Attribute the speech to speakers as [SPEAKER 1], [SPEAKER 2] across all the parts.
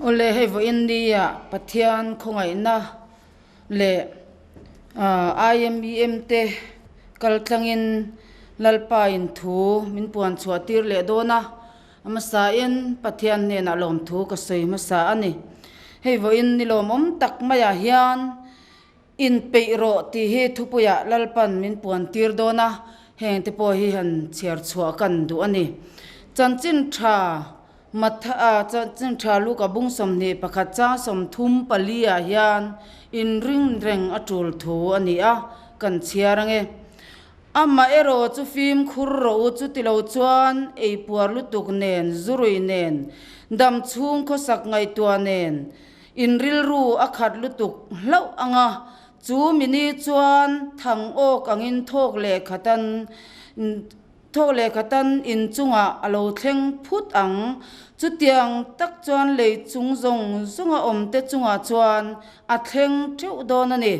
[SPEAKER 1] Awle hei vawiin nia Pathian khawngaihna leh IMEM te kaltlangin Lalpa in thu min puan chhuah tir leh dawn a, a hmasain Pathian hnenah lawmthu ka sawi hmasa a ni. Hei vawiin ni lawmawm tak maiah hian Inpeih rawh tih hi thupuiah Lalpan min puan tir dawn a, heng te pawh hi han chhiar chhuah kan duh a ni. Chanchin tha Matha Chanchin tha Luka bung 21 chang 34 ah hian inring reng a tul thu a ni a, kan chhiar ange. Amah erawh chu fimkhur rawh u chuti lo chuan eipuar lutuk nen, zurui nen, dam chhung khawsak ngaihtuah nen, In rilru a khat lutuk hlauh ang a, chu mini chuan thang awk angin thawk leh khatan thawk leh khatan in chungah a lo thleng phut ang. Chutiang tak chuan lei chung zawng zawnga awmte chungah chuan a thleng theuh dawn a ni.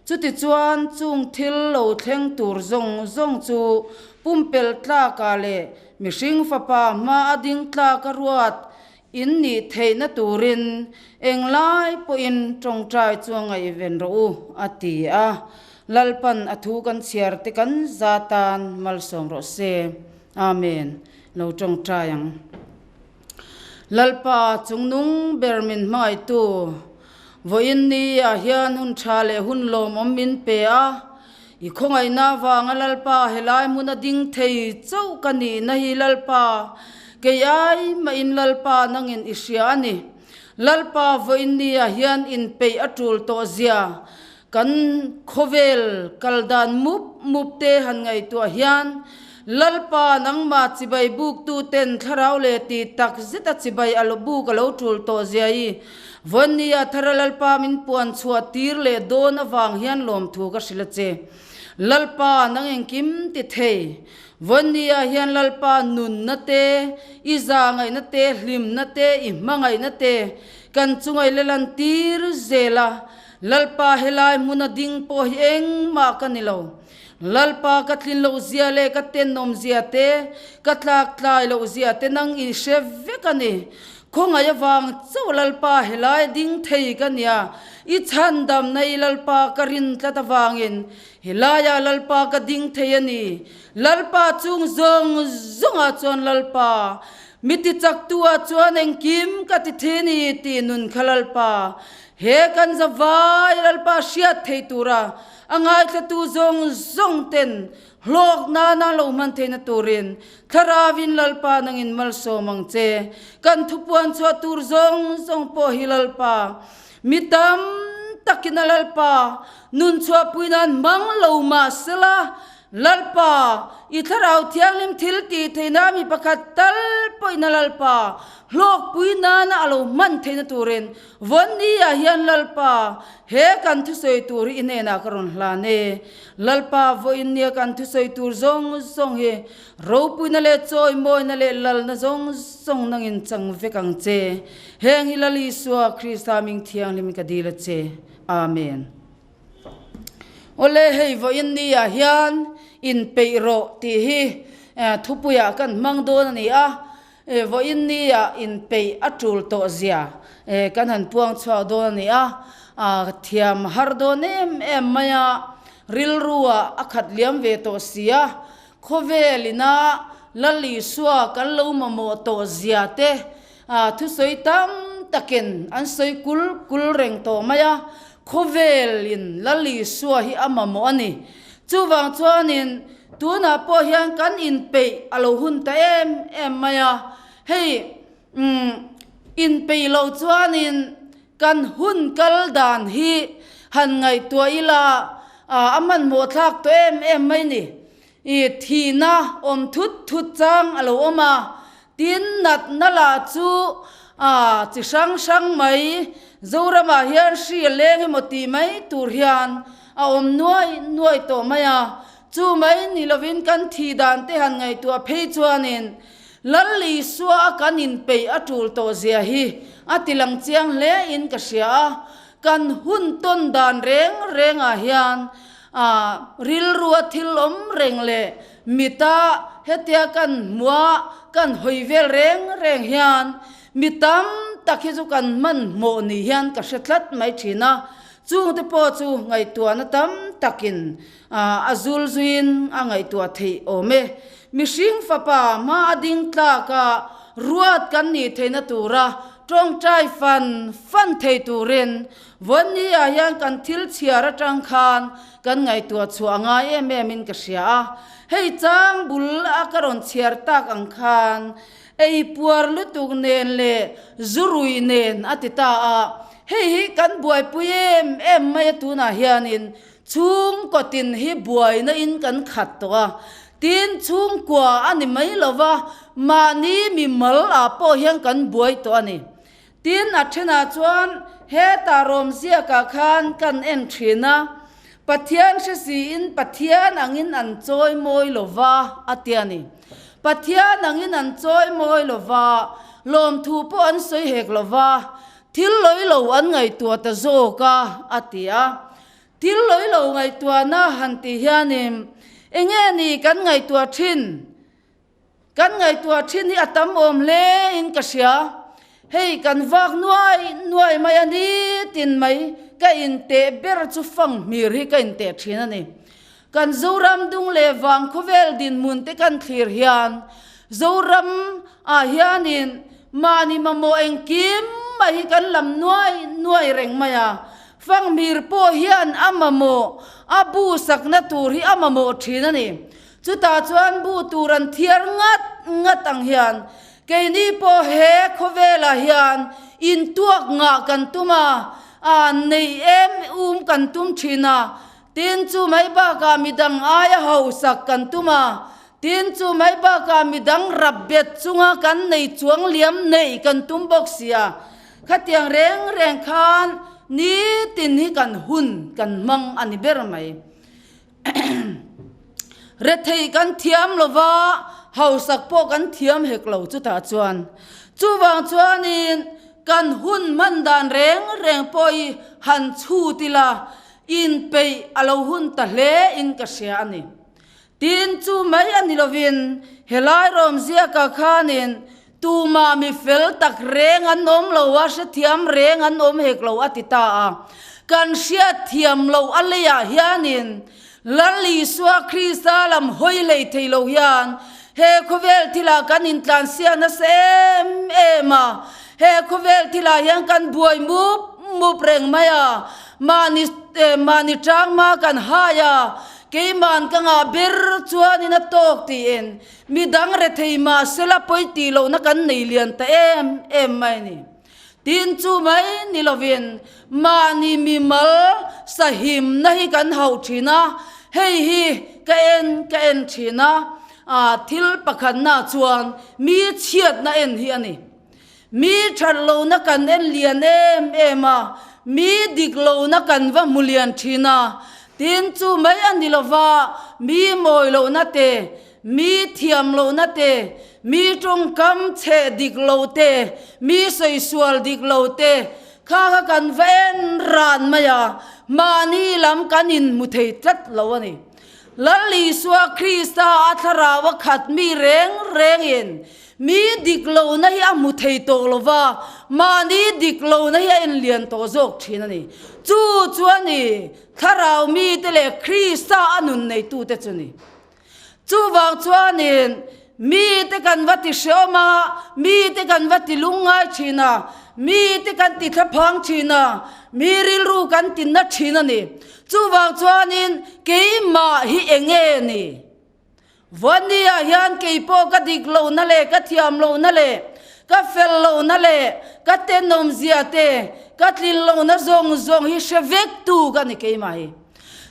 [SPEAKER 1] Chutichuan chung thil lo thleng tur zawng zawng chu pumpelh tlakah leh mihring fapa hma a ding tlak a ruat In nih theihna turin englai pawhin tawngtai chu a ngaihven rawh u, a ti a. Lalpan a thu kan chhiar te kan za tan malsawm rawh se. Amen. Lo tawngtai ang. Lalpa chungnung ber min hmangaihtu, vawiin ni ah hian hun tha leh hun lawmawm min pe a. I khawngaihna avanga Lalpa helai hmuna ding thei chauh ka nihna hi Lalpa, kei ai mahin Lalpa nangin i hria a ni. Lalpa vawiin nia hian inpeih a tul tawh zia kan khawvel kal dan mup mup te han ngaihtuah hian Lalpa nangmah chibai buktu ten thlarau leh ti tak zeta chibai a buk a lo tul tawh zia i Vawinia thara Lalpa min puan chhuah tir leh dawn avang hian lawmthu ka hrilh a che. Lalpa nang engkim ti thei. Vawinia hian Lalpa nunna te, i zahngaihna te, hlimna te, i hmangaihna te kan chungai la lan tir zel a. Lalpa helai hmuna ding pawh hi engmah ka ni lo. Lalpa ka tlin loh zia leh ka tenawm zia te, ka tlak tlai loh zia te nang i hre vek a ni. Khawngaih avang chauh Lalpa helai ding thei ka nia, i chhandamna i Lalpa ka rin tlat avangin helaiah Lalpa ka ding thei a ni. Lalpa chung zawng zawngah chuan Lalpa, mi tichaktu-ah chuan engkim ka ti thi ni tih nun kha Lalpa, he kan zavai Lalpa hriat thei tura a ngaithlatu zawng zawng ten hlawk nana lo hman theihna turin Thlarauin Lalpa nangin malsawm ang che. Kan thupuan chhuah tur zawng zawng pawh hi Lalpa, mi tam takin a Lalpa nun chhuahpui nan hmang lo mah sela, Lalpa, i Thlarau Thianghlim thil tih theihna mi pakhat tal pawhin a Lalpa hlawkpui nana a lo hman theihna turin Vawnni-ah hian Lalpa, he kan thusawi tur hi i hnenah ka rawn hlan e. Lalpa, vawiin nia kan thusawi tur zawng zawng hi ropuina leh chawimawina leh lalna zawng zawng nangin chang vek ang che. Heng hi Lal Isua Krista hming thianghlimin ka dil a che. Amen. Awle, hei vawiin nia hian inpeih rawh tih hi thupuiah kan hmang dawn a ni a. Vawiin nia inpeih a tul tawh zia kan han puang chhuak dawn a ni a, thiam har dawn em em mai a, rilrua a khat liam ve tawh si a, khawvel ina Lal Isua kan lo mamawh tawh zia te thusawi tam takin an sawi kul kul reng tawh mai a, khawvel in Lal Isua hi a mamawh a ni. Chuvang chuanin tunah pawh hian kan inpeih a lo hun ta em em mai a, hei umm inpeih loh chuanin kan hun kal dan hi han ngaihtuah ila a hmanhmawh thlak tawh em em mai ni. I thihna awm thut thut chang a lo awm a, tin natna lah chu a chi hrang hrang mai Zoramah hian hri a leng emaw tih mai tur hian a awm nuai nuai tawh mai a, chu mai ni lovin kan thih dan te han ngaihtuah phei chuanin Lal Isua a kan inpeih a tul tawh zia hi a ti lang chiang hle in ka hria a, kan hun tawn dan reng reng ah hian a rilru a thil awm reng leh mita hetia kan hmuah kan hawi vel reng reng hian mi tam tak hi chu kan hmanhmawh ni hian ka hre tlat mai thin a, chungte pawh chu ngaihtuahna tam takin a zul zuiin a ngaihtuah theih awm e. Mihring fapa hma a ding tlak a, ruat kan nih theihna tura tawngtai fan fan thei turin Vawnni ah hian kan thil chhiar atang khan kan ngaihtuah chhuah a ngai em em in ka hria a, hei chang bul a ka rawn chhiar tak ang khan ei puar lutuk nen leh zu rui nen a ti ta a, hei hi kan buaipui em em mai a tunah hianin chhungkaw tin hi buaina in kan khat tawh a, tin chhungkua a ni mai lova mahni mimal ah pawh hian kan buai tawh a ni. Tin, a thenah chuan hetah rawm ziakah khan kan en thin a, Pathian hre siin Pathian angin an chawi mawi lo va, a ti a ni. Pathian angin an chawi mawi lo va, lawmthu pawh an sawi hek lo va, thil lawi lo an ngaihtuah ta zawk a, a ti a. Thil lawi lo ngaihtuahna han tih hianin eng nge ni kan ngaihtuah thin? Kan ngaihtuah thin hi a tam awm hle in ka hria. Hei kan vak nuai nuai mai a ni tin mai ka inteh ber chu fang hmir hi ka inteh thin a ni. Kan Zoram dung leh vang khawvel dinhmun te kan thlir hian Zoram ah hianin mahni mamawh engkim mai hi kan lam nuai nuai reng mai a. Fang hmir pawh hian a mamawh a bu sakna tur hi a mamawh thin a ni. Chutah chuan bu tur an thiar ngat ngat ang hian keini pawh he khawvelah hian intuak ngah kan tum a, a nei em um kan tum thin a, tin chu mai bakah midang aia hausak kan tum a, tin chu mai bakah midang rap bet chunga kan nei chuang liam neih kan tum bawk si a, khatiang reng reng khan nitin hi kan hun kan hmang a ni ber mai. Retheih kan thiam lo va, hausak pawh kan thiam hek lo chutah chuan. Chuvang chuanin kan hun hman dan reng reng pawh hi han chhut ila, inpeih a lo hun ta hle in ka hria a ni. Tin, chu mai a ni lovin helai rawmziakah khanin Tumah mi fel tak reng an awm lo a, hrethiam reng an awm hek lo a ti ta a. Kan hriatthiam loh a leiah hianin Lal Isua Krista lam hawi hlei thei lo hian he khawvel thilah kan intlansia nasa em em a. He khawvel thilah hian kan buai mup mup reng mai a, mahni mahni tangma kan hai a, keiman ka ngah ber chuanin a tawk tiin Mi dang rethei mah sela pawi tih lohna kan nei lian ta em em mai a ni. Tin chu mai ni lovin mahni mimal sahimna hi kan hauh thin a, hei hi ka en ka en thin a, thil pakhatna chuan mi chhiatna en hi a ni. Mi that lohna kan en lian em em a, mi dik lohna kan va hmu lian thin a, tin chu mai a ni lova, mi mawi lohna te, mi thiam lohna te, mi tawngkam chheh dik lo te, mi sawi sual dik lo te, kha kha kan va en ran mai a, mahni lam kan inhmu thei tlat lo a ni. Lal Isua Krista a thlarau a khat mi reng rengin mi dik lohna hi a hmu thei tawh lo va, mahni dik lohna hi a enlian tawh zawk thin a ni. Chu chu a ni, thlarau mite leh Krista a nun neitute chu ni. Chuvang chuanin mite kan va ti hreawm a, mite kan va ti lungngai thin a, mite kan ti thlaphang thin a, mi rilru kan ti na thin a ni. Chuvang chuanin keimah hi eng nge ni? Vawnia hian kei pawh ka dik lohna leh ka thiam lohna leh ka fel lohna leh ka tenawmzia te, ka tlin lohna zawng zawng hi hre vek tu ka ni keimah hi.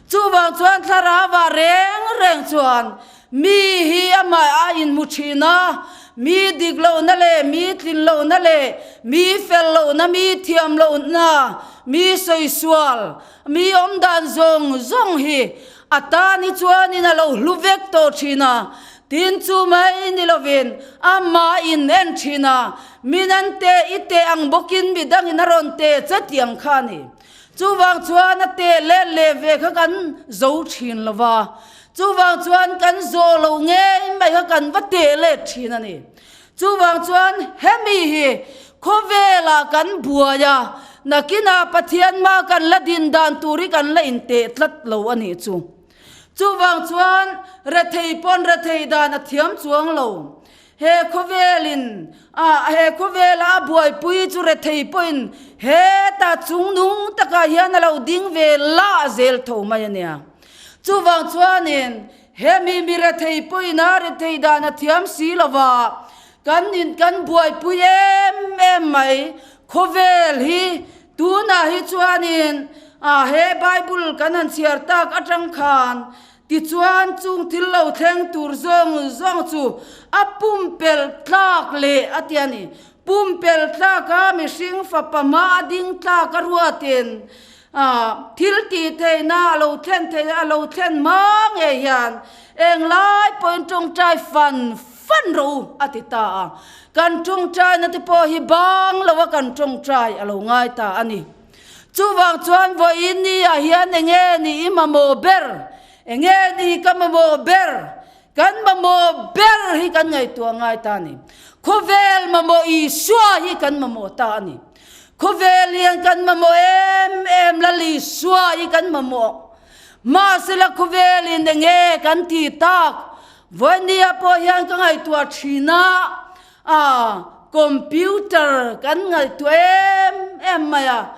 [SPEAKER 1] Chuvang chuan thlarauah reng reng chuan mi hi amah a inhmu thin a, mi dik lohna leh mi tlin lohna leh mi fel lohna, mi thiam lohna, mi sawi sual, Mi awm dan zawng zawng hi a tan hi chuanin a lo hlu vek tawh thin a, tin chu mai ni lovin amah in en thin a, min an teh i teh ang bawkin mi dangin a rawn teh che tih ang kha a ni. Chuvang chuan a teh let leh ve kha kan zo thin lo va, chuvang chuan kan zawh loh ngei mai kha kan va teh let thin a ni. Chuvang chuan hemi hi. Khawvelah kan buai a, nakinah Pathian hma kan la din dan tur hi kan la inteh tlat lo a nih chu. Chuvang chuan rethei pawn rethei dan a thiam chuang lo. He khawvelin a he khawvela a buaipui chu rethei pawhin heta chungnung takah hian a lo ding ve lah zel tho mai a nia. Chuvang chuanin hemi mi rethei pawhin a rethei dan a thiam si lova kan in kan buaipui em em mai. Khawvel hi tunah hi chuanin a he Bible kan han chhiar tak atang khan Tichuan, chung thil lo thleng tur zawng zawng chu a pumpelh tlak leh a ti a ni. Pumpelh tlaka mihring fapa hma a ding tlak a ruatin thil tih theihna a lo thlen theih a lo thlen hma ngei hian englai pawhin tawngtai fan fan rawh u a ti ta a. Kan tawngtaina te pawh hi bang loa kan tawngtai a lo ngai ta a ni. Chuvang chuan vawiin ni ah hian enge ni i mamawh ber? Enge ni ka mamawh ber? Kan mamawh ber hi kan ngaihtuah ngai ta a ni. Khawvel mamawh Isua hi kan mamawh ta a ni. Khawvel hian kan mamawh em em Lal Isua hi kan mamawh. Mahsela khawvelin enge kan ti tak? Vawiin ni ah pawh hian ka ngaihtuah thin a. A computer kan ngaihtuah em em mai a,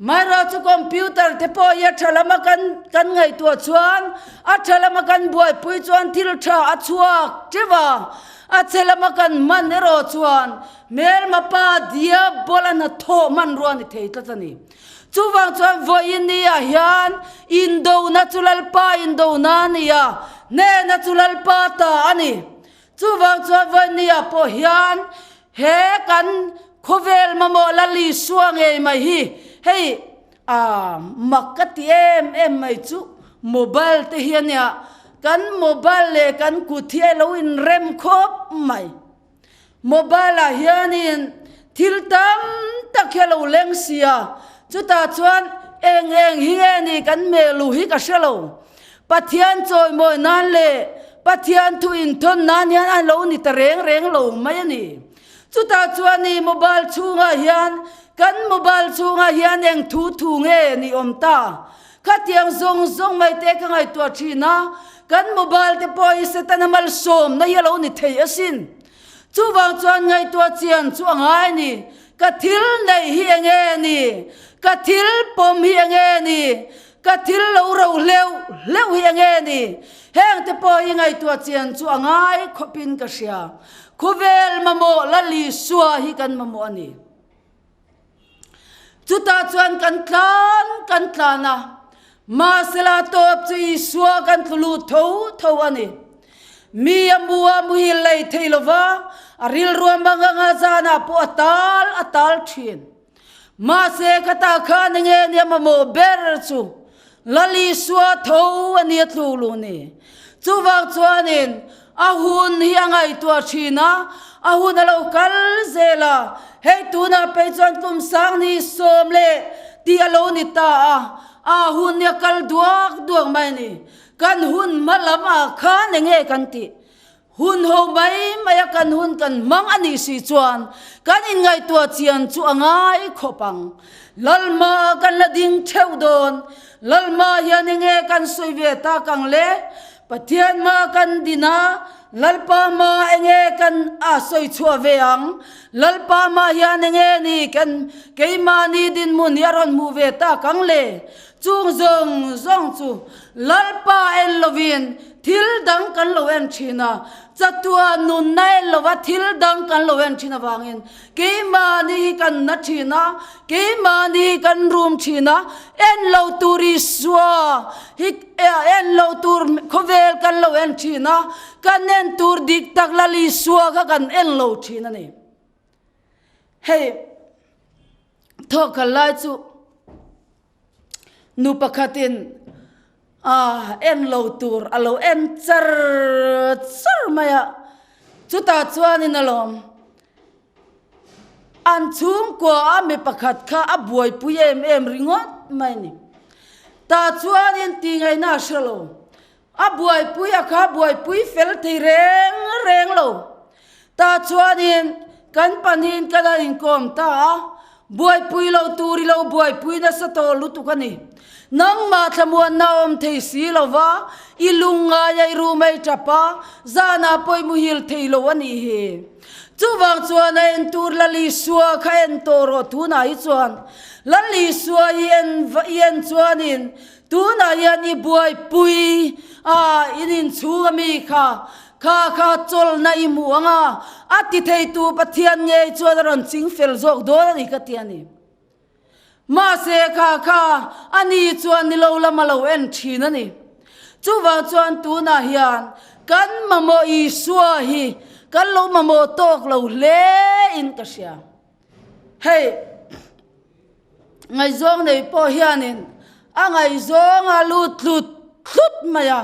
[SPEAKER 1] maherawh chu computer te pawh hi a tha lama kan kan ngaihtuah chuan a tha lama kan buaipui chuan thil tha a chhuak teuh a, a chhe lama kan hman erawh chuan hmelma pa diabol a hnathawh hmanrua ni thei tlat a ni. Chuvang chuan vawiin ni ah hian indona chu Lalpa indona a ni a, hnehna chu Lalpa ta a ni. Chuvang chuan Vawnia pawh hian he kan khawvel mamawh Lal Isua ngei mai hi hei a mak ka ti em em mai chu mobile te hi ania kan mobile leh kan kut hi a lo inrem khawp mai. Mobile ah hianin thil tam tak hi a lo leng si a, chutah chuan eng eng hi nge ni kan hmel hi ka hre lo. Pathian chawimawi nan leh Pathian thu inthawn nan hian a lo ni ta reng reng lo mai a ni. Chutah chuan i mobile chhungah hian kan mobile chhungah hian eng thu thu nge ni awm ta? Khatiang zawng zawng mai te ka ngaihtuah thin a, kan mobile te pawh hi Setana malsawmna hi a lo ni thei asin. Chuvang chuan ngaihtuah chian chu a ngai ni. Ka thil neih hi enge ni? Ka thil pawm hi enge ni? Ka thil lo ro hleuh hleuh hi enge ni? Heng te pawh hi ngaihtuah chian chu a ngai khawpin ka hria. Khawvel mamawh Lal Isua hi kan mamawh a ni. Chutah chuan kan tlan kan tlan a, mahsela tawp chu Isua kan tlu lut tho tho a ni. Mi a mu a muhil lei thei lova, a rilru a mang anga zanah pawh a tal a tal thin. Mahse khatah khan enge nia mamawh ber chu Lal Isua tho a nia tluk luh ni. Chuvang chuanin a hun hi a ngaihtuah thin a, a hun a lo kal zel a, hei tunah phei chuan kum sang ni sawm leh tih a lo ni ta a, a hun hi a kal duak duak mai a ni. Kan hun hma lam ah khan enge kan tih? Hun ho mai maia kan hun kan hmang a nih si chuan kan inngaihtuah chian chu a ngai khawp ang. Lalma kan la ding theuh dawn. Lalma hian enge kan sawi ve tak ang le? Pathian hma kan din a, Lalpa hma enge kan a sawi chhuah ve ang? Lalpa hma hian enge ni kan keimahni dinhmun hi a rawn hmuh ve tak ang le? Chung zawng zawng chu Lalpa en lovin thil dang kan lo en thin a, chatuah nunna en lova thil dang kan lo en thin avangin keimahni hi kan na thin a, keimahni hi kan rum thin a, en lo tur Isua hi en lo tur khawvel kan lo en thin a, kan en tur dik tak Lal Isua kha kan en lo thin a ni. Hei thawhkhat lai chu. Nu pakhatin a en lo tur a lo en char char mai a, chutah chuanin alawm an chhungkua a mi pakhat kha a buaipui em em ringawt mai a ni. Tah chuanin tihngaihna a hre lo, a buaipui a kha buaipui fel thei reng reng lo. Tah chuanin. Kan pahnihin kan han inkawm ta a, buaipui lo tur i lo buaipui nasa tawh lutuk a ni. Nangmah thlamuanna a awm thei si lo va, i lungngai a i ru mai tap a, zanah pawh i muhil thei lo a nih hi. Chuvang chuan a en tur Lal Isua kha en tawh rawh tunah hi chuan. Lal Isua i en i en chuanin tunah hian i buaipui a in inchhung ami kha kha kha chawlhna i hmuh ang a, a ti theitu Pathian ngei chuan a rawn ching fel zawk dawn a ni ka ti a ni. Mahse kha kha a ni chuan ni lo lama lo en thin a ni. Chuvang chuan tunah hian kan mamawh Isua hi kan lo mamawh tawk lo hle in ka hria. Hei ngaihzawng nei pawh hianin a ngaihzawng a lut tlut tlut mai a.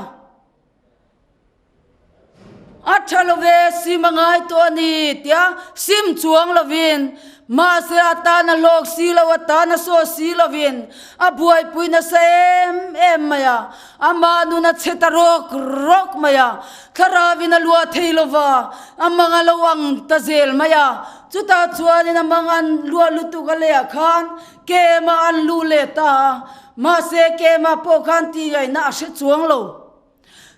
[SPEAKER 1] A tha lo ve, sim a ngai tawh a ni tia sim chuang lovin, mahse a tan a hlawk si lo, a tan a saw si lovin a buaipui nasa em em mai a, amah nun a chhe ta rawk rawk mai a, thlaravin a luah thei lo va, a mang a lo ang ta zel mai a, chutah chuanin a mang an luah lutuk a lehah khan kema an luh leh ta a, mahse kema pawh khan tih ngaihna a hre chuang lo.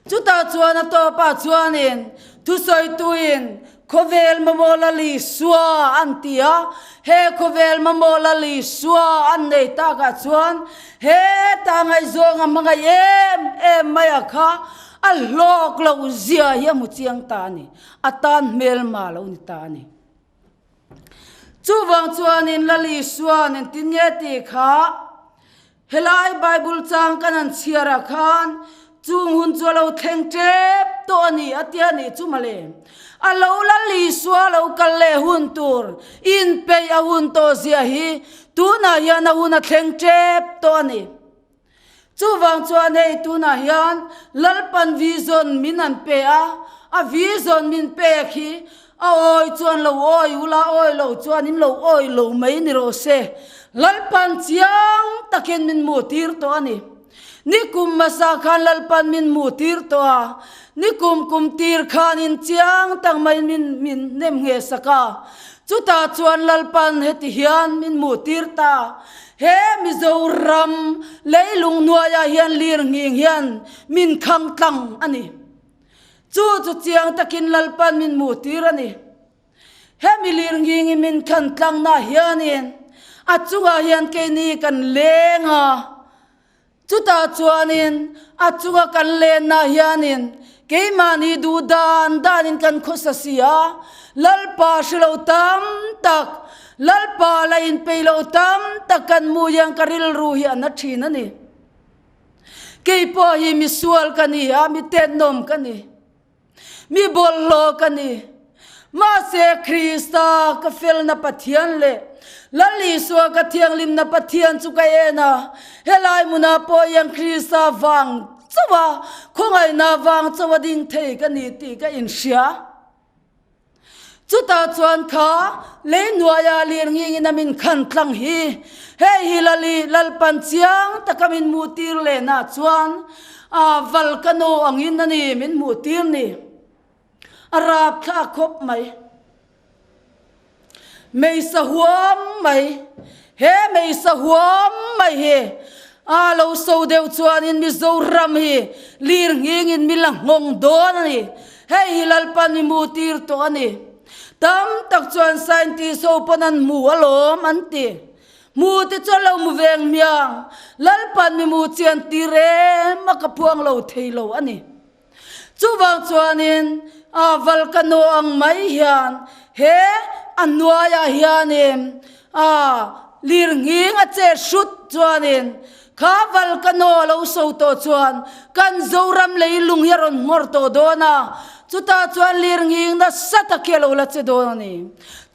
[SPEAKER 1] Chutah chuan a tawpah chuanin thusawituin khawvel mamawh Lal Isua an ti a, he khawvel mamawh Lal Isua an nei takah chuan heta ngaihzawng a hmangaih em em mai a kha a hlawk loh zia hi a hmu chiang ta a ni, a tan hmelma lo ni ta a ni. Chuvang chuanin Lal Isua'n engtin nge tih kha helai Bible chang kan han chhiar ah khan chung hun chu a lo thleng tep tawh a ni a tia nih chu mawle. A lo Lal Isua lo kal leh hun tur inpeih a hun tawh zia hi tunah hian a hun a thleng tep tawh a ni. Chuvang chuan hei tunah hian Lalpan vision min an pe a, a vision min pek hi a awi chuan lo awi ula, awi lo chuan in lo awi lo mai ni rawh se. Lalpan chiang takin min hmuh tir tawh a ni. Nikum hmasa khan Lalpan min hmuh tir tawh a, nikum kum tir khanin chiang tak mai min min nem ngheh sak a. Chutah chuan Lalpan heti hian min hmuh tir ta. He Mizoram leilung hnuaiah hian lir nghing hian min khang tlang a ni. Chu chu chiang takin Lalpan min hmuh tir a ni. Hemi lir nghingin min khan tlangna hianin a chungah hian keini kan leng a. Chutah chuanin a chunga kan lenna hianin keimahni duh dan danin kan khawsa si a, Lalpa hre lo tam tak, Lalpa la inpeih lo tam tak kan hmuh hian ka rilru hi a na thin a ni. Kei pawh hi misual ka ni a, mi tenawm ka ni. Mi bawlhhlawh ka ni. Mahse Krista ka felna Pathian leh Lal Isua ka thianghlimna Pathian chu ka en a, helai hmunah pawh hian Krista vang chauh a, khawngaihna vang chauh a ding thei ka ni tih ka inhria. Chutah chuan kha lei hnuaia lir ngingin a min khan tlang hi, hei hi Lali Lalpan chiang taka min hmuhtir lehna chuan a volcano angin a ni min hmuhtir ni. A rapthlak khawp mai. Meisa huam mai, he meisa huam mai hi a lo so deuh chuanin Mizoram hi lir nghingin mi la nghawng dawn a ni. Hei hi Lalpan mi hmuh tir tawh a ni. Tam tak chuan scientist ho pawn an hmu alawm an ti. Hmu te chuan lo hmu veng hmiang, Lalpan mi hmuh chian tir em a ka phuang lo thei lo a ni. Chuvang chuanin a volcano ang mai hian he a hnuaiah hianin a lir nghing a che hrut chuanin kha volcano a lo so tawh chuan kan Zoram leilung hi a rawn nghawr tawh dawn a, chutah chuan lir nghing nasa tak hi a lo la che dawn a ni.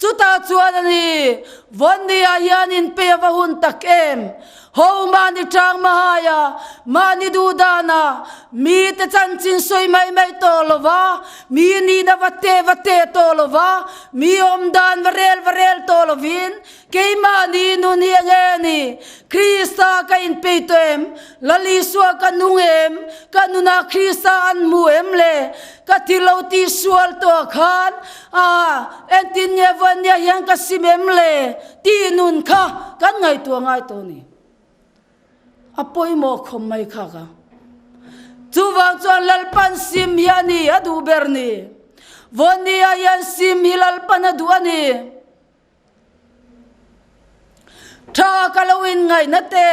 [SPEAKER 1] Chutah chuan a ni, Vawnniah hian inpei a va hun tak em? Ho mahni tang mahaia, mahni duh dana mite chanchin sawi mai mai tawh lo va, mi nihna va teh va teh tawh lo va, mi awm dan va rel va rel tawh lovin, keimahni nun hi enge a ni? Krista ka inpei tawh em? Lal Isua ka nung em? Ka nunah Krista an hmu em le? Ka thil lo tih sual tawh khan a entin nge vawinia hian ka sim em le tih nun kha kan ngaihtuah ngai tawh a ni. A pawimawh khawp mai kha ka. Chuvang chuan Lalpan sim hi a ni a duh ber ni. Vawinia hian sim hi Lalpan a duh a ni. Tha ka lo inngaihna te,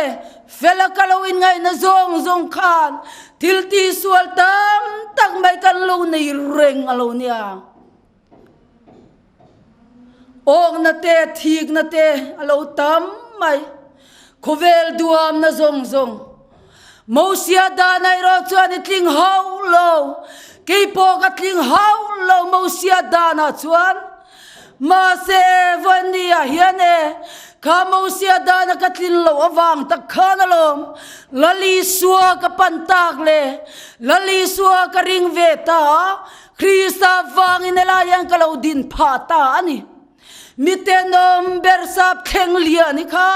[SPEAKER 1] fela ka lo inngaihna zawng zawng khan thil tihsual tam tak mai kan lo nei reng a lo nia. Awkna te, thikna te a lo tam mai. Khawvel duamna zawng zawng. Mosia dan erawh chuan i tling hauh lo. Kei pawh ka tling hauh lo Mosia danah chuan. Mahse, vawinia hian e, kha Mosia dana ka tlin loh avang tak khan alawm Lal Isua ka pan tak le. Lal Isua ka ring ve ta a, Krista vangin helai hian ka lo din phah ta a ni. Mi tenawm ber sap thleng lian i kha,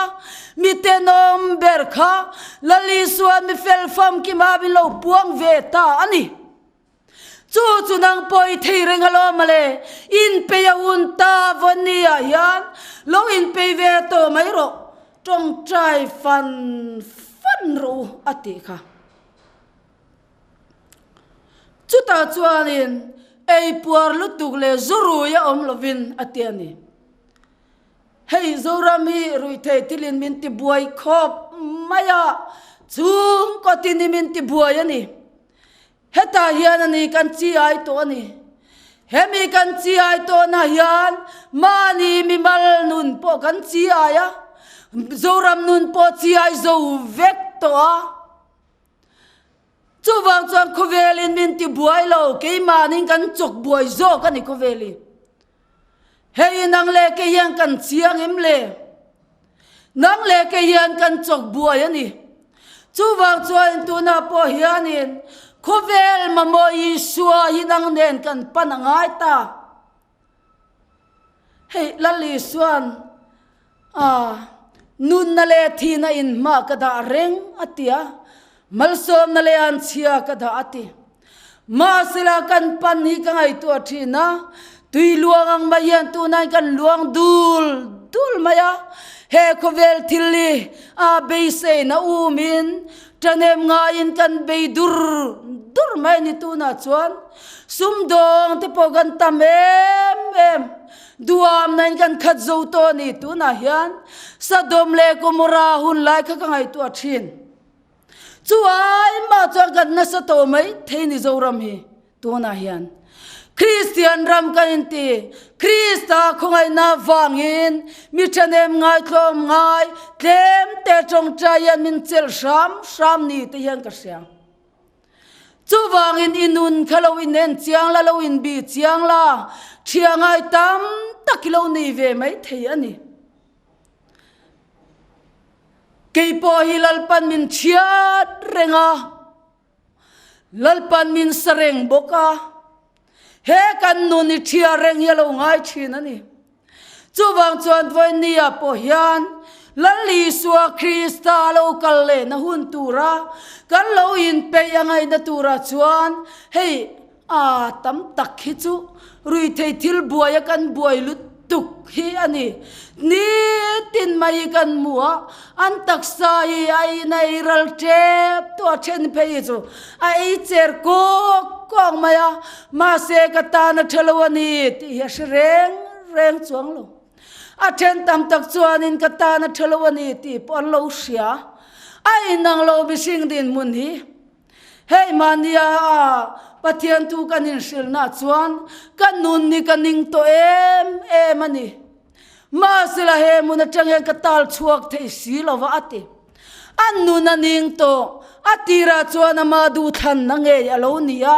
[SPEAKER 1] mi tenawm ber kha Lal Isua mi fel famkima min lo puang ve ta a ni. Chu chu nang pawh i thei reng alawm ale, inpei a hun ta vawnni ah hian lo inpei ve tawh mai rawh, tawngtai fan fan rawh u a tih kha. Chutah chuanin ei puar lutuk leh zu rui a awm lovin a ti a ni. Hei Zoram hi ruihtheih thilin min ti buai khawp mai a, chhungkaw tin hi min ti buai a ni. Hetah hian a ni kan chi ai tawh a ni. Hemi kan chi ai tawhna hian mahni mimal nun pawh kan chi ai a, Zoram nun pawh chi ai zo vek tawh a. Chuvang chuan khawvelin min ti buai lo, keimahnin kan chawk buai zawk a ni khawvel hi. Hei nang leh kei hian kan chiang em le? Nang leh kei hian kan chawk buai a ni. Chuvang chuan tunah pawh hianin khawvel mamawh Isua hi nang nen kan pan a ngai ta. Hei Lal Isua'n a nunna leh thihna inhma ka dah reng a ti a, malsawmna leh anchhia ka dah a ti. Mahsela kan pan hi ka ngaihtuah thin a, tui luang ang mai hian tunah kan luang dul dul mai a, he khawvel thil hi a beiseina umin ṭahnem ngaiin kan bei dur dur mai a ni tunah chuan. Sumdawng te pawh kan tam em em, duamna in kan khat zo tawh a ni. Tunah hian Sodom leh Gomorrah hun lai kha ka ngaihtuah thin. Chu ai mah chuan kan nasa tawh mai thei ni Zoram hi tunah hian. Kristian ram kan inti, Krista khawngaihna vangin mi ṭhahnem ngaitlawm ngai tlem te ṭawngṭai hian min chelh hram hram ni te hian ka hria. Chuvangin i nun kha lo inen chiang la, lo inbi chiang la, ṭhia ngai tam tak i lo nei ve mai thei a ni. Kei pawh hi Lalpan min chhiat reng a, Lalpan min sa reng bawk a, he kan nun i ṭhia reng hi a lo ngai ṭhin a ni. Chuvang chuan vawinia pawh hian Lal Isua Krista lo kal lehna hun tura kan lo inpeih a ngaihna turah chuan hei a tam tak hi chu ruithei thil buaia kan buai lutuk hi a ni. Nitin mai hi kan hmu a, an taksa hi a in a ei ral tep tawh a, then phei hi chu a ei cher kawk kawk mai a, mahse ka tan a tha lo a ni tih hi a hre reng reng chuang lo. A then tam tak chuanin ka tan a tha lo a ni tih pawh an lo hria. A inang lo mihring dinhmun hi. Hei mahnia Pathian thu kan inhrilhna chuan ka nun hi ka ning tawh em em a ni. Mahsela he hmun atang hian ka tal chhuak thei si lo va a ti. A nun a ning tawh. A tirah chuan ama duhthlanna ngei a lo ni a.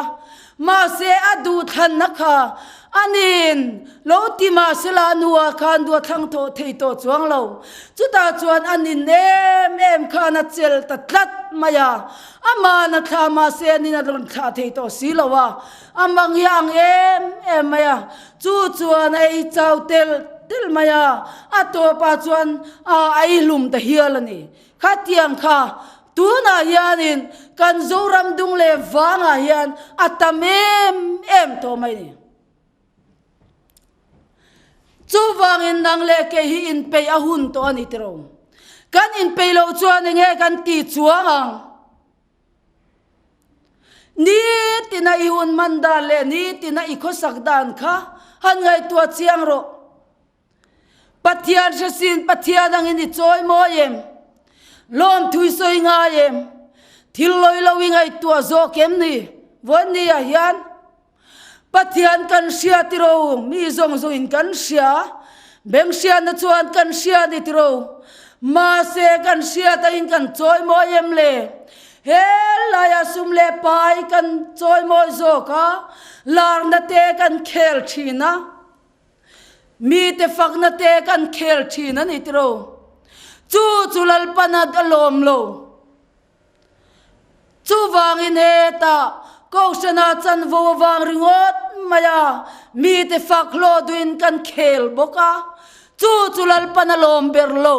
[SPEAKER 1] Mahse a duhthlanna kha a nin lo ti mahsela a nuah khan duh a thlang thawh thei tawh chuang lo. Chutah chuan a nin em em khan a chelh ta tlat mai a. Ama'n a thlah mahse a nin a rawn thlah thei tawh si lo a. A mang hi a ang em em mai a, chu chuan a ei chau telh telh mai a, a tawpah chuan a ei hlum ta hial a ni. Khatiang kha. Tunah hianin kan Zoram dung leh vangah hian a tam em em tawh mai ni. Chuvangin nang leh kei hi inpeih a hun tawh a ni tiro. Kan inpeih loh chuan enge kan ti chuang ang? Nitina i hun hman dan leh nitina i khawsak dan kha han ngaihtuah chiang rawh. Pathian hresin Pathian angin i chawi mawi em? Lawmthu i sawi ngai em? Thil lawi lo i ngaihtuah zawk em ni? Vawiin ah hian Pathian kan hria tiro, mi zawng zawngin kan hria. Beng hriatna chuan kan hria ni tiro. Mahse kan hriat angin kan chawi mawi em le? He laia sum leh pai kan chawi mawi zawk a, larna te kan khel thin a. Mite fakna te kan khel thin a ni tiro. Chu chu Lalpana a lawm lo. Chuvangin hetah Kohhrana chanvo avang ringawt mai a, mite fak hlawh duhin kan khel bawk a, chu chu Lalpan a lawm ber lo.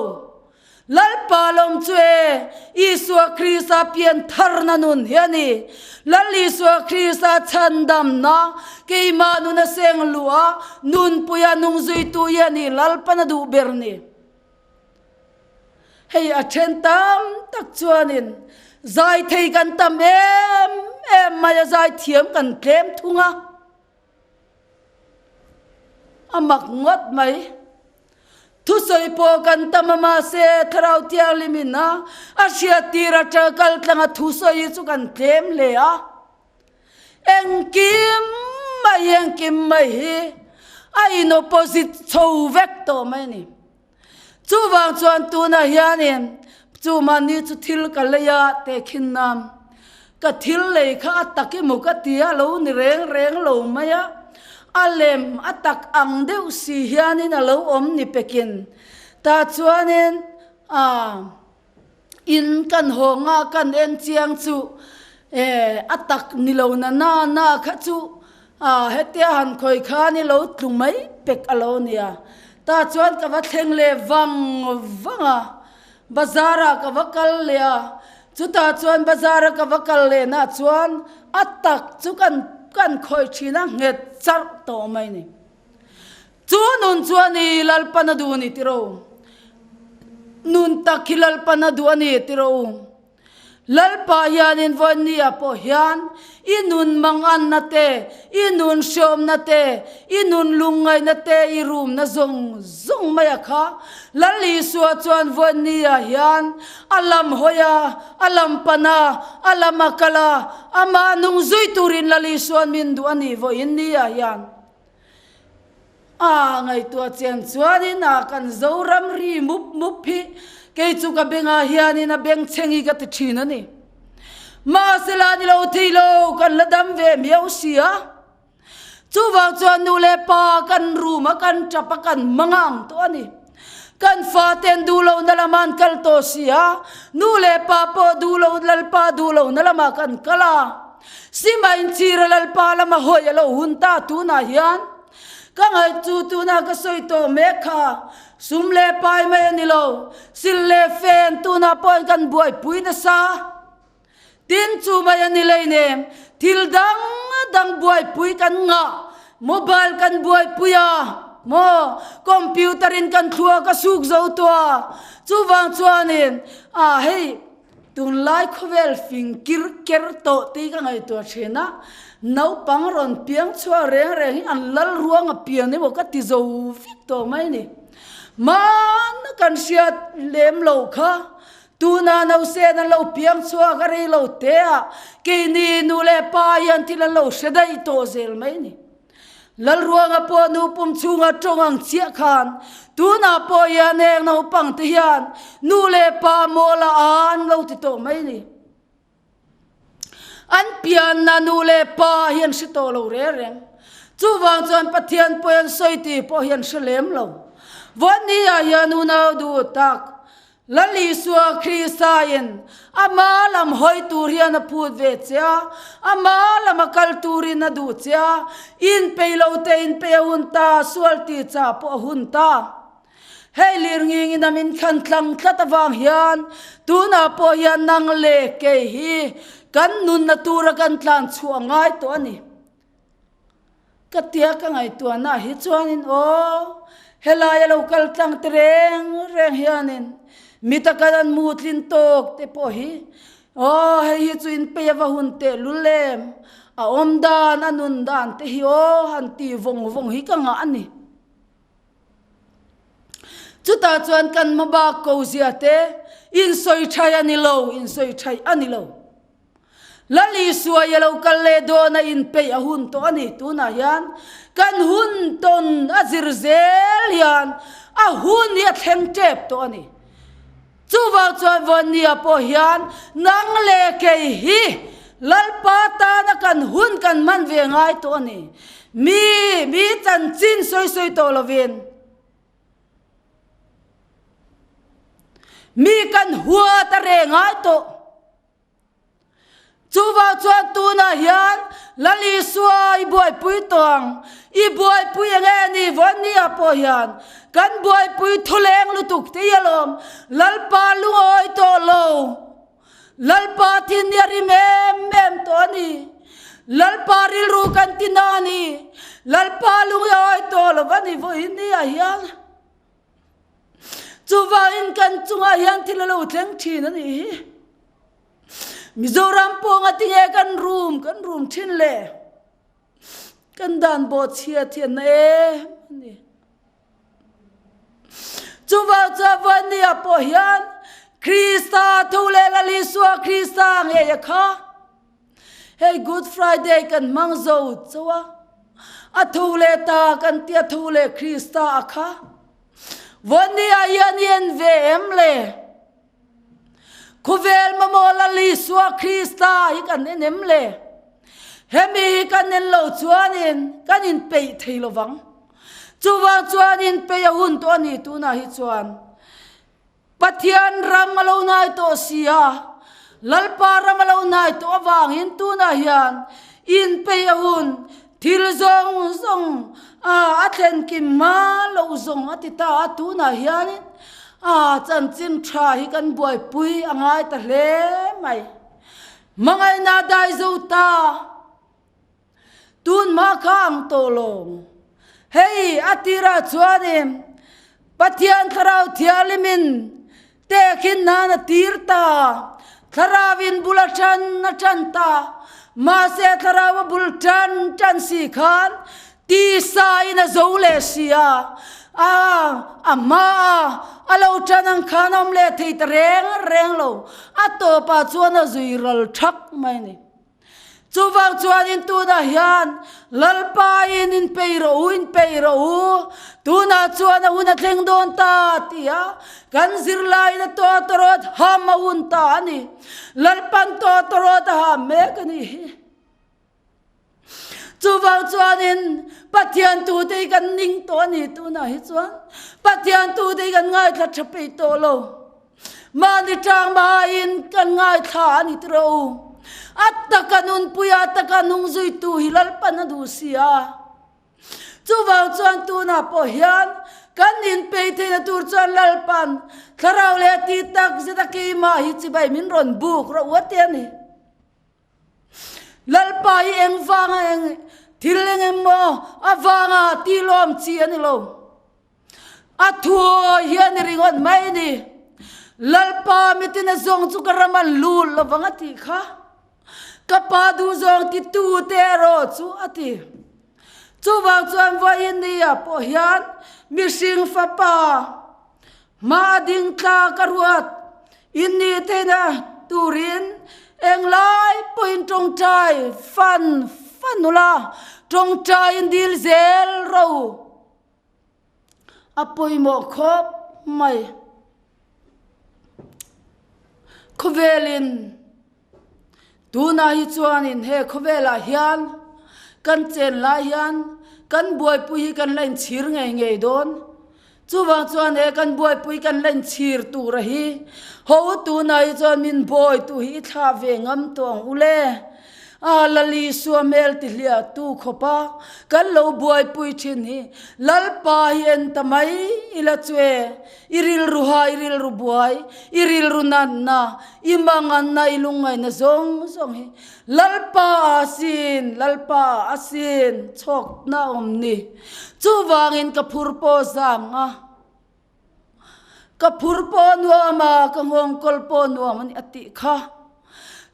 [SPEAKER 1] Lalpa lawm chu e, Isua Krista pian tharna nun hi a ni. Lal Isua Krista chhandamna, keimah nuna seng luh a, nunpuia nung zuitu hi a ni Lalpan a duh ber ni. Hei a then tam tak chuanin zai thei kan tam em em mai a, zai thiam kan tlem thung a, a mak ngawt mai. Thusawi pawh kan tam a mahse Thlarau Thianghlim in a a hriat tir atanga kal tlanga thusawi chu kan tlem hle a. Engkim mai engkim mai hi a in opposite chho vek tawh mai a ni. Chuvang chuan tunah hianin chu mahni chu thil ka lei a tehkhin nan ka thil lei kha a tak emaw ka ti a lo ni reng reng lo mai a, a lem a tak ang deuh si hianin a lo awm ni pekin tah chuanin ah In kan haw nga kan en chiang chu eh a tak ni lo na na na kha chu ah hetia han khawi khan i lo tlu mai pek a lo nia. Tah chuan ka va thleng leh vang vang a, bazar ah ka va kal leh a, chutah chuan bazar a ka va kal leh nah chuan a tak chu kan kan khawih thin a nghet charh tawh mai ni. Chu nun chu a ni Lalpan a duh a ni tiro. Nun tak hi Lalpan a duh a ni tiro. Lalpa hianin vawinia pawh hian i nun manganna te, i nun hriawmna te, i nun lungngaihna te, i rumna zawng zawng mai a kha. Lal Isua chuan vawinia hian a lam hawi a, a lam pan a, a lam a kal a, amah nung zui turin Lal Isua'n min duh a ni vawiin nia hian. A ngaihtuah chian chuanin a kan Zoram ri mup mup hi kei chu ka bengah hianin a bengchheng hi ka ti thin a ni. Mahse la ni lo thei lo, kan la dam ve miau si a. Chuvang chuan nu leh pa kan room a kan tap a kan hmang ang tawh a ni. Kan faten duh lohna lamah an kal tawh si a, nu leh pa pawh duh loh Lalpa duh lohna lamah kan kal a. Sima inchhira Lalpa lama hawi a lo hun ta tunah hian ka ngaih chu tunah ka sawi tawh mek kha sum leh pai mai a ni lo, sil leh fen tunah pawhin kan buaipui nasa. Tin chu mai a ni leinem thil dang dang buaipui kan ngah, mobile kan buaipui a maw, computer in kan thluak a suk zo tawh a, chuvang chuanin ah hei Tunlai khawvel fing kir ker tawh tih ka ngaihtuah thin a, naupang rawn piang chhuak reng reng hi an lal ruang a pian emaw ka ti zo vek tawh mai ni. Hmana kan hriat lem lo kha tuna nausen an lo piang chhuak a rei lo te a, keini nu leh pa hian thil an lo hre daih tawh zel mai ni. Lalruanga pawh nu pum chhunga tawng ang chiah khan tunah pawh hian heng naupang te hian nu leh pa mawla an lo ti tawh mai ni. An pianna nu leh pa hi an hre tawh lo reng reng. Chuvang chuan Pathian pawi an sawi tih pawh hi an hre lem lo. Vawiin ah hian unau duh tak Lal Isua Krista-in ama lam hawi tur hian a phut ve che a, ama lama kal turin a duh che a, inpei lo te inpei a hun ta, sual ti chah pawh a hun ta. Hei lirngingin a min thlan tlang tlat avang hian tunah pawh hian nang leh kei hi kan nunna tura kan tlan chhuah a ngai tawh a ni. Ka tia ka ngaihtuahna hi chuanin aw helai a lo kal tlang te reng reng hianin mi taka an mu tlin tawk te pawh hi aw hei hi chu in pei ava hun teh lul em a awm dan a nun dan te hi aw han ti vawng vawng hi ka ngah a ni. Chutah chuan kan hmabak ko zia te insawi thai a ni lo insawi thai a ni lo. Lal Isua i a lo kal leh dawn a inpeih a hun tawh a ni. Tunah hian kan hun tawn a zir zel hian a hun hi a thleng tep tawh a ni. Chuvang chuan Vawnnia pawh hian nang leh kei hi Lalpa tana kan hun kan hman ve ngai tawh a ni. Mi, mi chanchin sawi sawi tawh lovin mi kan huat a reh ngai tawh. Chuvang chuan tunah hian Lal Isua i buaipui tawh ang. I buaipui eng nge ni Vawnnia pawh hian kan buaipui thuleng lutuk te hi alawm. Lalpa lungawi tawh lo. Lalpa thin hi a rim em em tawh a ni. Lalpa rilru kan ti na a ni. Lalpa lungawi tawh lo va ni Vawinia hian. Chuvangin kan chungah hian thil a lo thleng thin a nih hi. Mizoram pawh ngatinge kan rum kan rum thin le. Kan dan bawh chhia thian na em a ni. Chuvang chuan Vania pawh hian Krista tho leh Lal Isua Krista ngei a kha. Hei Good Friday kan hmang zo chauh a, a tho leh ta kan tia tho leh Krista a kha. Vawnia hian i en ve em le? Khawvel mamawh Lal Isua Krista hi kan en em le? Hemi hi kan en lo chuanin kan inpeih thei lovang. Chuvang chuan inpeih a hun tawh a ni tunah hi chuan. Pathian ram a lo nai tawh si a, Lalpa ram a lo nai tawh avangin tunah hian inpeih a hun, thil zawng zawng a thlen kim hma loh zawng a ti ta a, tunah hianin a chanchin tha hi kan buaipui a ngai ta hle mai. Hmangaihna dai zo ta. Tun hma kha ang tawh lo. Hei a tirah chuanin Pathian Thlarau Thianghlimin tehkhin nan a tir ta. Thlarauvin bul a tan a tan ta. Mahse Thlarau a bul tan tan si khan tisa in a zo leh si a. A a hma a a lo tan ang khan a awm leh thei ta reng reng lo. A tawpah chuan a zui ral thak mai a ni. Chuvang chuanin tunah hian Lalpain inpei rawh u, inpei rawh u, tunah chuan a hun a thleng dawn ta tia kan zirlaiin a tawtawrawt ham a hun ta a ni. Lalpan tawtawrawt a ham mek a nih hi. Chuvang chuanin Pathian tute hi kan ning tawh a ni tunah hi chuan Pathian tute hi kan ngaithla tha peih tawh lo. Mahni tang mahin kan ngaithla a ni tiraw u. A taka nunpuia a taka nung zuitu hi Lalpan a duh si a. Chuvang chuan tunah pawh hian kan inpei theihna tur chuan Lalpan thlarau leh ti tak zeta keimah hi chibai min rawn buk rawh u a ti a ni. Lalpa hi eng vanga eng thil eng emaw avanga tilawm chi a ni lo. A thuawi hi a ni ringawt mai ni. Lalpa mitin a zawng chu ka ram an lul lovang a tih kha. Ka pa duhzawng titu te erawh chu a ti. Chuvang chuan vawiin ni ah pawh hian mihring fapa hma a ding tla ka ruat in ni theihna turin englai pawhin tawngtai fan fan ula tawngtai in dil zel ro. A pawimawh khawp mai. Khawvelin tunah hi chuanin he khawvelah hian kan chen lai hian kan buaipui hi kan la inchhir ngei ngei dawn. Chuvang chuan he kan buaipui kan la inchhir tura hi ho tunah hi chuan min bawitu hi i thlah ve ngam tawh ang u le. A Lal Isua hmel ti hliahtu khawpa kan lo buaipui thin hi Lalpa hi en ta mai ila chu e, i rilru ha, i rilru buai, i rilru natna, i manganna, i lungngaihna zawng zawng hi Lalpa a sin, Lalpa a sin chhawkna awm ni. Chuvangin ka phur pawh zang a, Ka phur pawh nuam a, ka nghawngkawl pawh nuam a ni a tih kha.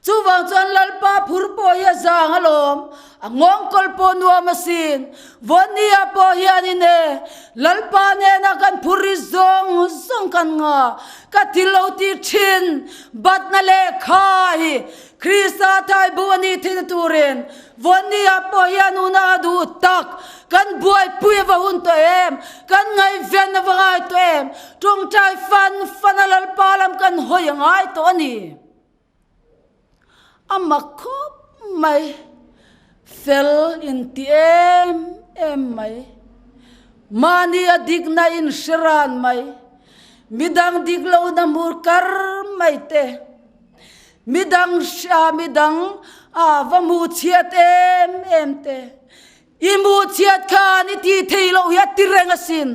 [SPEAKER 1] Chuvang chuan Lalpa phur pawh hi a zang alawm, a nghawngkawl pawh nuam asin. Vawnia pawh hianin e, Lalpa nena kan phur ri zawng zawng kan nga, ka thil lo ti thin, batna lehkha hi Krista thaibu a nih theihna turin Vawnia pawh hian una a duh tak. Kan buaipui a va hun tawh em? Kan ngaihven a va ngai tawh em? Tawngtai fan fan a Lalpa lam kan hawi a ngai tawh a ni. A mak khawp mai. Fel inti em em mai. Mahni a dikna inhre ran mai. Midang dik lohna hmur kar mai te. Midang hria midang a va hmuh chhiat em em te. I hmuh chhiat khan i tih theih loh hi a ti reng asin.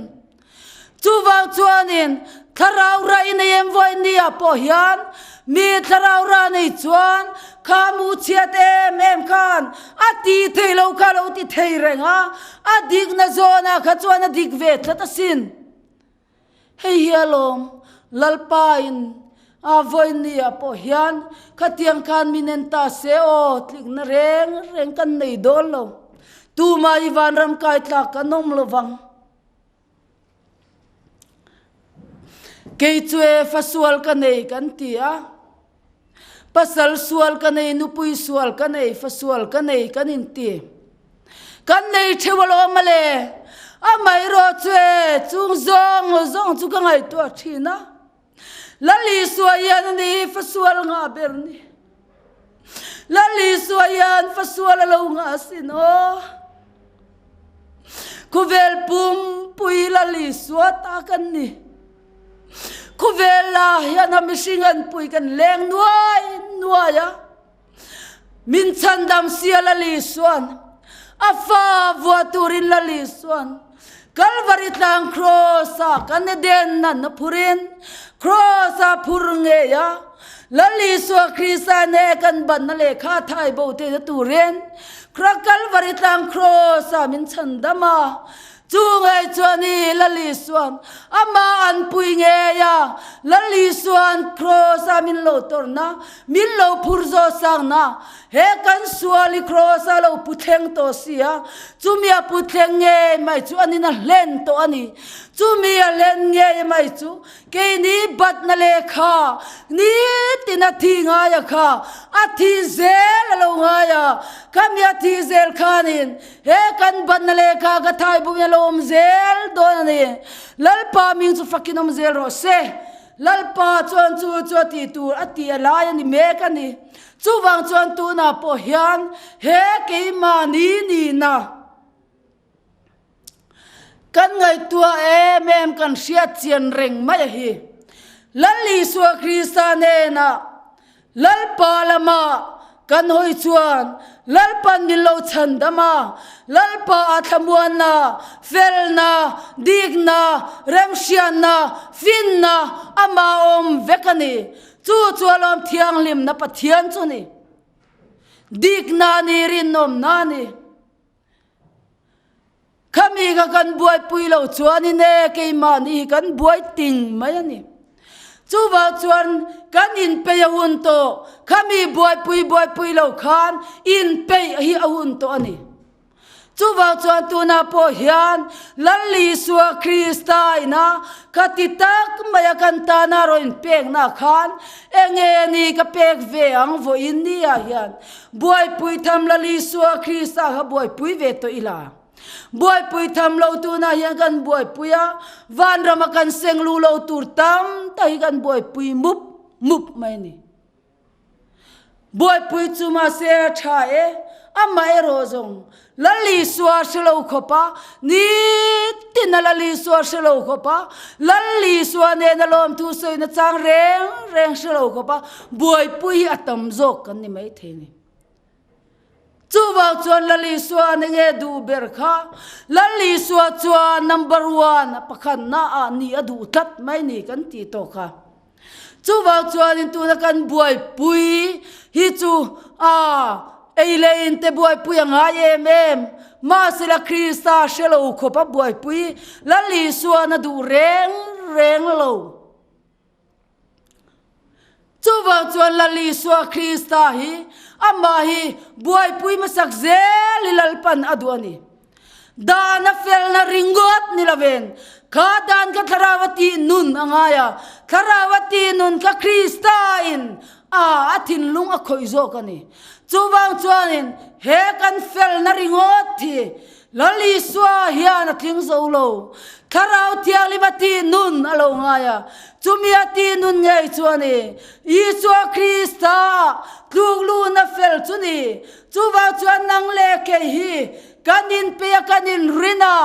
[SPEAKER 1] Chuvang chuanin thlarau ra i nei em vawi nia pawh hian mi thlarau ra nei chuan kha hmuh chhiat em em khan a tih theih loh kha lo ti thei reng a, a dikna zawnah kha chuan a dik ve tlat asin. Hei hi alawm Lalpain a vawinia pawh hian khatiang khan min en ta se aw tlikna reng reng kan nei dawn lo. Tumah i vanram kai tlak kan awm lo vang. Kei chu e fa sual ka nei kan ti a. Pasal sual ka nei, nupui sual ka nei, fa sual ka nei kan inti. Kan nei theuh alawm a le. Amaherawh chu e, chung zawng zawng chu ka ngaihtuah thin a. Lal Isua hian a ni fa sual ngah ber ni. Lal Isua hian fa sual a lo ngah asin aw. Khawvel pumpui Lal Isua ta kan ni. Khawvel ah hian a mihring an pui kan leng nuai nuai a, min chhandam sia Lal Isuan a fa vuah turin Lal Isuan Kalvari tlang kraws ah kan Eden nan a phurin kraws ah phur ngei a, Lal Isua Krista ne kan banna lehkha thai bo theihna turin Kalvari tlang kraws ah min chhandam a. Chu ngei chuan i Lal Isuan amah an pui ngei a, Lal Isuan kraws ah min lo tawrhna, min lo phur zawh sangna, he kan sual i kraws ah lo pu thleng tawh si a, chumi a pu thleng ngei mai chu anin a hlen tawh a ni. Chumi a hlen ngei mai chu Keini batna lehkha nitin a thi ngai a kha, a thi zel a lo ngai a, khami a thi zel khanin he kan batna lehkha ka thai bawkin a lo awm zel dawn a ni. Lalpa ming chu fakin awm zel rawh se. Lalpa chuan chu chu a tih tur a tih a lai a ni mek a ni. Chuvang chuan tunah pawh hian he keimahni nihna, Kan ngaihtuah em em kan hriat chian reng mai a hi. Lal Isua Krista hnenah Lalpa lama kan hawi chuan Lalpan min lo chhan dam a, Lalpa a thlamuanna, felna, dikna, remhriatna, finna amah awm vek a ni. Chu chu alawm thianghlimna Pathian chu ni. Dikna a ni, rinawmna a ni. Khami kha kan buaipui lo chuanin e keimahni hi kan buai ting mai a ni. Chuvang chuan kan inpeih a hun tawh, khami buaipui buaipui lo khan inpeih hi a hun tawh a ni. Chuvang chuan tunah pawh hian Lal Isua Krista ina khati tak maia kan tana rawn inpekna khan enge ni ka pek ve ang vawiin nia hian Buaipui tham Lal Isua Krista kha buaipui ve tawh ila. Buaipui tham lo tunah hian kan buaipui a, vanrama kan seng lu lo tur tam tak hi kan buaipui mup mup mai a ni. Buaipui chu mahse a tha e, amah erawh zawng Lal Isua hre lo khawp a, nitin a Lal Isua hre lo khawp a, Lal Isua nena lawmthu sawina chang reng reng hre lo khawp a, buaipui hi a tam zawk kan ni maithei a ni. Chuvang chuan Lal Isua ane nge duh ber kha? Lal Isua chuan number one, a pakhatna ah ni a duh tlat mai ni kan tih tawh kha. Chuvang chuanin tuna kan buaipui hi chu a ei leh in te buaipui a ngai em em. Mahsela Krista hre lo khawp a buaipui Lal Isuan a duh reng reng lo. Chuvang chuan Lal Isua Krista hi amah hi buaipui hmasak zel i Lalpan a duh a ni. Dan a felna ringawt ni lovin kha dan kha thlarau a tih nun a ngai a, thlarau a tih nun kha Krista in a a thinlung a khawih zawk a ni. Chuvang chuanin he kan felna ringawt hi Lal Isua hian a tling zo lo. Thlarau Thianghlim a tih nun a lo ngai a, chumi a tih nun ngei chu a ni. Isua Krista tluk luhna fel chu ni. Chuvang chuan nang leh kei hi kan inpei a, kan inrin a,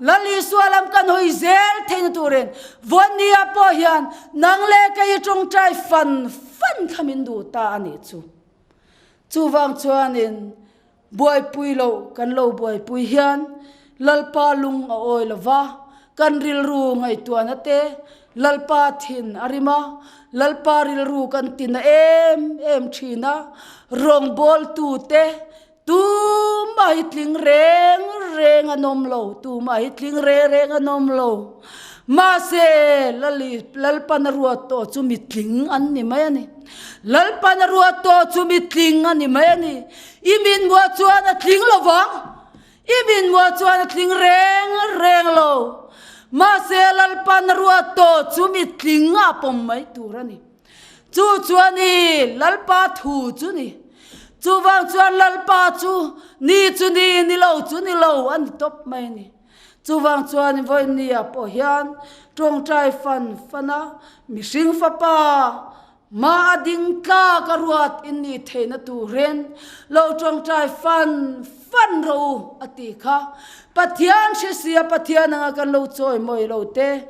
[SPEAKER 1] Lal Isua lam kan hawi zel theihna turin Vawnia pawh hian nang leh kei hi tawngtai fan fan kha min duh ta a nih chu. Chuvang chuanin Buaipui loh kan lo buaipui hian Lalpa lung a awi lo va, kan rilru ngaihtuahna te Lalpa thin a rim a, Lalpa rilru kan tina em em thin a, rawngbawltute tumah hi tling reng reng an awm lo, tumah hi tling reng reng an awm lo. Mahse, Lalpan a ruat tawh chu mitling an ni mai a ni. Lalpan a ruat tawh chu mitling a ni mai a ni. I mitmuah chuan a tling lo vang. I mitmuah chuan a tling reng reng lo. Mahse, Lalpan a ruat tawh chu mitling a pawm mai tur a ni. Chu chuan i Lalpa thu chu ni. Chuvang chuan Lalpa chu ni chu ni, ni lo chu ni lo a ni tawp mai a ni. Chuvang chuan vawinia pawh hian tawngtai fan fan a, mihring fapa mah a ding tlak a ruat in nih theihna turin lo tawngtai fan fan rawh u a tih kha. Pathian hresia Pathian anga kan lo chawi mawi lo te,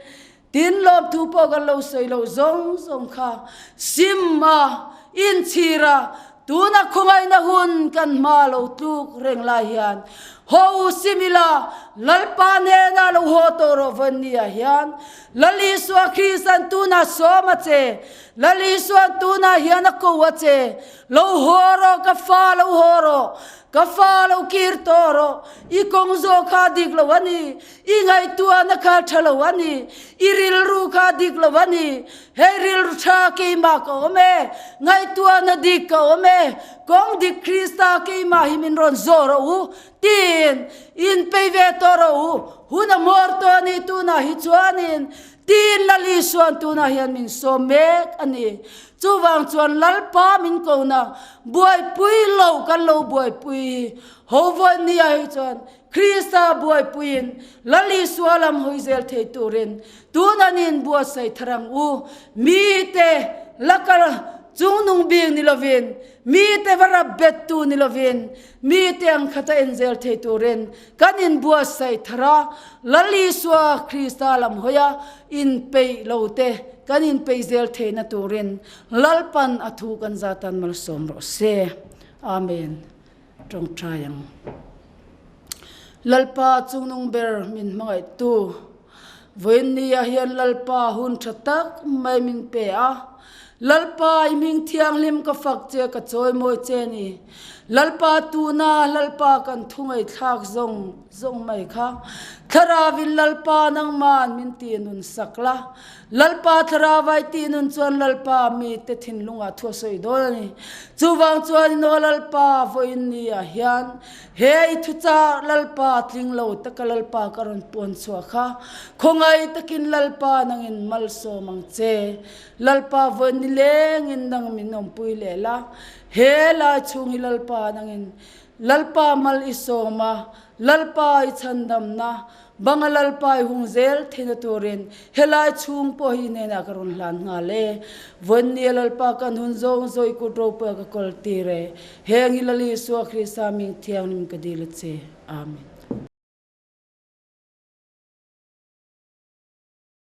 [SPEAKER 1] tin lawmthu pawh kan lo sawi loh zawng zawng kha sim a, inchhir a, tuna khawngaihna hun kan hma lo tluk reng lai hian haw u sim ila, Lalpa hnenah lo haw tawh rawh vawnniah hian Lal Isua Krista'n tunah sawm a che, Lal Isua'n tunah hian a ko a che, lo haw rawh ka fa lo haw rawh, ka fa lo kir tawh rawh, i kawng zawh kha dik lo a ni, I ngaihtuahna kha tha lo a ni, i rilru kha dik lo a ni. Hei rilru tha keimah ka awm e, ngaihtuahna dik ka awm e, kawng dik Krista keimah hi min rawn zawh rawh u, tiin inpei ve tawh rawh u. Hun a hmawr tawh a ni tunah hi chuanin, tiin Lal Isua'n tunah hian min sawm mek a ni. Chuvang chuan Lalpa min kona buaipui lo kan lo buaipui hi ho vawi nia hi chuan Krista buaipuiin Lal Isua lam hawi zel thei turin tun an inbuatsaih thar ang u. Mite laka chungnung bik ni lovin, mite va rap bettu ni lovin, mite ang khata en zel thei turin kan inbuatsaih thar a, Lal Isua Krista lam hawia inpeih lo te kan inpeih zel theihna turin Lalpan a thu kan zatan malsawm rawh se. Amen. Tawngtai ang. Lalpa chungnung ber min hmangaihtu, vawiinniah hian Lalpa hun tha tak mai min pe a. Lalpa i hming thianghlim ka fak che ka chawimawi che ni. Lalpa tuna Lalpa kan thu ngaihthlak zawng zawng mai kha Thlarauin Lalpa nangman min ti nun sak la. Lalpa thlarau tih nun chuan Lalpa mite thinlungah thu a sawi dawn a ni. Chuvang chuan in aw Lalpa vawiin ni ah hian he i thuchah Lalpa tling lo taka Lalpa ka rawn puan chhuah kha khawngaih takin Lalpa nangin malsawm ang che. Lalpa vawiin ni lengin nang min awmpui leh la, he lai chhung hi Lalpa nangin Lalpa mal i sawm a, Lalpa i chhandamna Banga Lalpa i hung zel theihna turin helai chhung pawh hi hnenah ka rawn hlan nghal e. Vawinia Lalpa kan hun zawng zawng i kut ropui a ka kawl tir e. Heng hi Lal Isua Krista hming thianghlim ka dil a che. Amen.